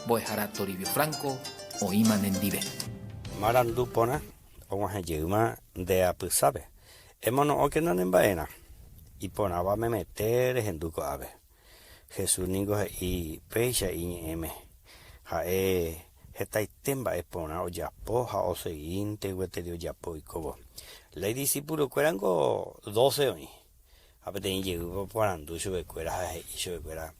Mbo'ehára Toribio Franco oĩma nendive. Marandu porã og̃uahẽ jeýma nde apysápe. Emono'õkena ne mba'erã. Iporãva memete rehendu ko'ápe. Jesús ningo he'i péicha iñe'ẽme, Ha'e hetaite mba'e porã ojapo ha osegínte gueteri ojapo oikóvo. La idisipulokuérango dóse oĩ. Ha peteĩ jevýpe oporandu chupekuéra ha he'i chupekuéra,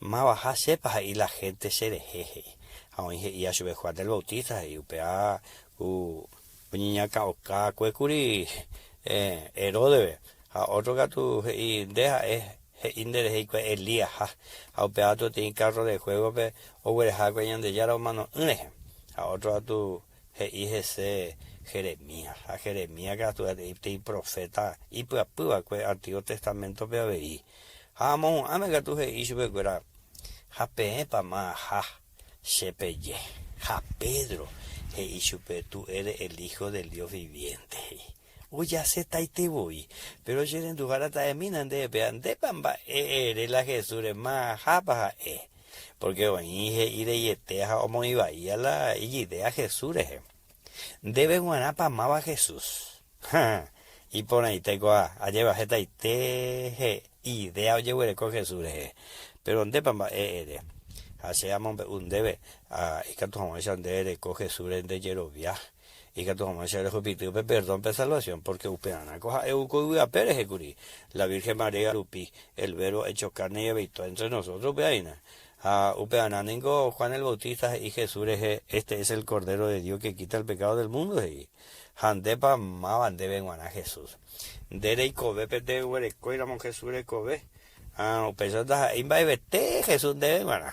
Mavaha chépa he'i la hénte cherehe? he'i. Ha oĩ he'íva chupe, Juan el Bautista, he'i, upéva ku oñeñakã'oka kuri Heródespe. Ha ótro katu he'i, Nde ha'e, he'i nderehe hikuái Elíasha. Ha upéva katu peteĩ kárro de juégope oguereha va'ekue Ñandejára omano'ỹ rehe. Ha ótro katu he'i hese Jeremías. Ha Jeremías katu ha'e peteĩ proféta ipyapy va'ekue Antiguo Testaméntope avei. Ha amohu'ãme katu he'i chupekuéra, Ha peẽpa ma'aha che peje? Ha Pedro he'i chupe, Tú eres el Hijo del Dios viviente, he'i. Ojasetaite voi. Péro che renduhára ta'emína ndéve péva, ndépa mba'e ere la Jesúsre ma'ahápa ha'e? Pórke oĩ he'i reiete ha omoĩ vaía la ijidéa Jesús rehe. Ndéve g̃uarãpa máva Jesús? Ha, iporãite kóa, ajépa hetaite idéa ojeguereko Jesús rehe. Péro ndépa mba'e ere? Ha che amombe'u ndéve, ikatu hag̃uáicha nde ereko Jesúsre nde jerovia. Ikatu hag̃uáicha rehupity upe perdón pe salvación, porque upearã ko ha'e ou ko yvy ape rehe kuri, la Virgen María rupi, el Verbo hecho carne y habitó entre nosotros upéva hína. Ha upearã ningo Juan el Bautista he'i Jesús rehe, Este es el Cordero de Dios que quita el pecado del mundo, he'i. Ha ndépa máva ndéve g̃uarã Jesús? Nde reikove pe ndeguerekóiramo Jesús rekove, ha upéicha ndaha'éi mba'evete Jesús ndéve g̃uarã.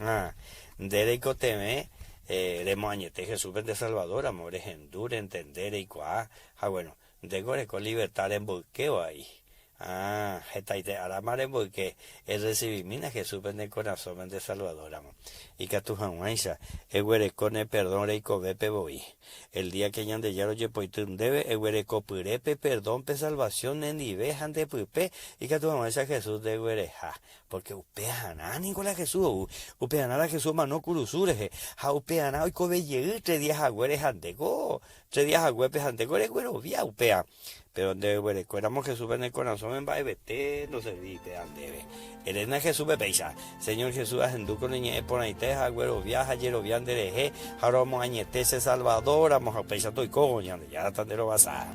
Ha nde reikotevẽ remoañete Jesúspe nde Salvador ramo, rehendu, rentende, reikuaa, ha bueno, ndéko reko libertad remboykévo ai. Ha hetaite árama remboyke, errecibimína Jesúspe ne korasõme nde Salvador ramo, ikatu hag̃uáicha eguereko ne perdón reikovépe voi. El día que Ñandejára ojepoity ndéve, eguerekopyre pe perdón pe salvación nendive ha ndepype, ikatu hag̃uáicha Jesús ndeguereha. Pórke upearã ningo la Jesús ou, upearã la Jesús omano kurusu rehe, ha upearã oikove jey tre día haguére ha ndéko, tre día haguépe ha ndéko reguerovia upéva. Péro nde reguerekóramo Jesúspe ne korasõme mba'evete ndoservíri péva ndéve. Eréna Jesúspe péicha, Señor Jesús ahendu ko ne ñe'ẽ porãite ha aguerovia ha ajerovia nderehe ha romoañete che Salvador ramo ha upéicha toiko, Ñandejára tanderovasa.